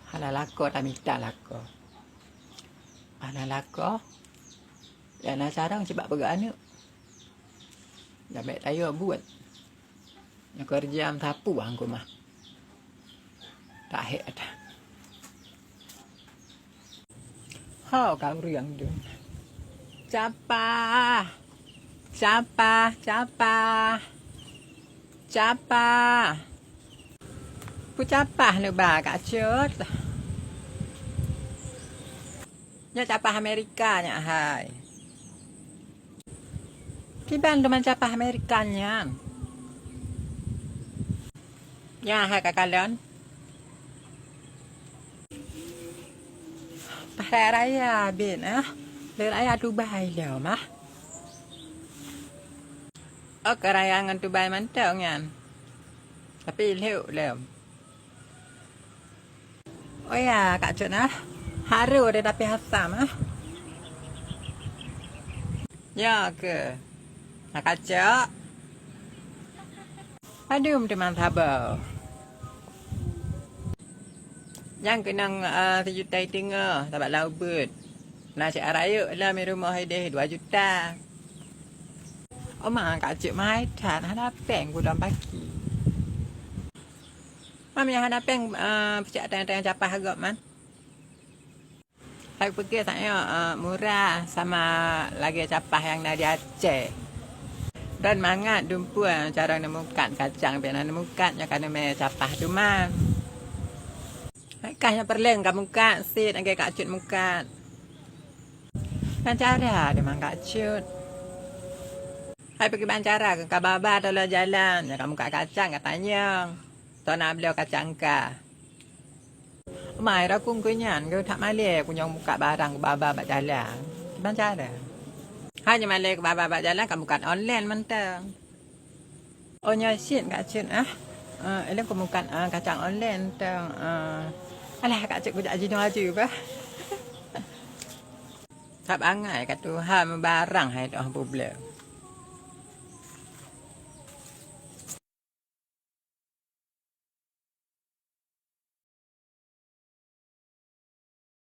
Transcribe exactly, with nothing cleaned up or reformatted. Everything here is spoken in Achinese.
Hana lakoe tamita lakoe. Hana lakoe, ya na carông cit bak peugah aneuk. Dak bèk tayue buet. Nyoe keureuja meusapeue angku mah. Tak hék ata. Ho ka ureueng dum. Capah. Capah, capah. Capah. Peucapah neuba Kak Cut. Nyoe capah Amerika nyak hai. Kiban teuma capah Amerika nyan. Nyan hai kakalon. Pah raya-raya bit ah. Lé raya Dubai lom ah. Oh, ka raya ngon Dubai mantong nyan. Tapi lheuh lom. Oh ya, Kak Cut ah. Haru deh tapi hasam ah. Ya ke? Nah, Kak Cut. Padum teuma saba. Nyang keunong, ah, sijuta teungoh sabak lam ubeut. Na cit rayeuk lam rumoh ideh dua juta. Oma Kak Cut mai that hana péng gudom paki. Mam nyang hana péng, eh, peucak tayang-tayang capah gob man. Hai pike sanyoe, eh, murah sama lagèe capah nyang na di Aceh. Dan mangat dumpeue carông neumukat kacang, bèk na neumukat nyoe ka neumè capah teuma. Hai kah nyang peureulèe kamukat, sit lagèe Kak Cut mukat. Ban cara deungon Kak Cut. Hai pike ban cara keu ka baba taloe jalan, nyang kamukat kacang ka tanyong. Toh na bloe kacang ka. Mai rakung keu nyan, keu that malèe kunyong mukat barang keu baba bak jalan. Kiban cara? Hana malèe keu baba bak jalan, kamukat online mantong. Oh, nyoe cit Kak Cut ah. Eh, ilôn kumukat, eh, kacang online mantong. Eh, alah Kak Cut kujak jinoe aju bah. Sab angai ka tuha meubarang hai toh bubleue.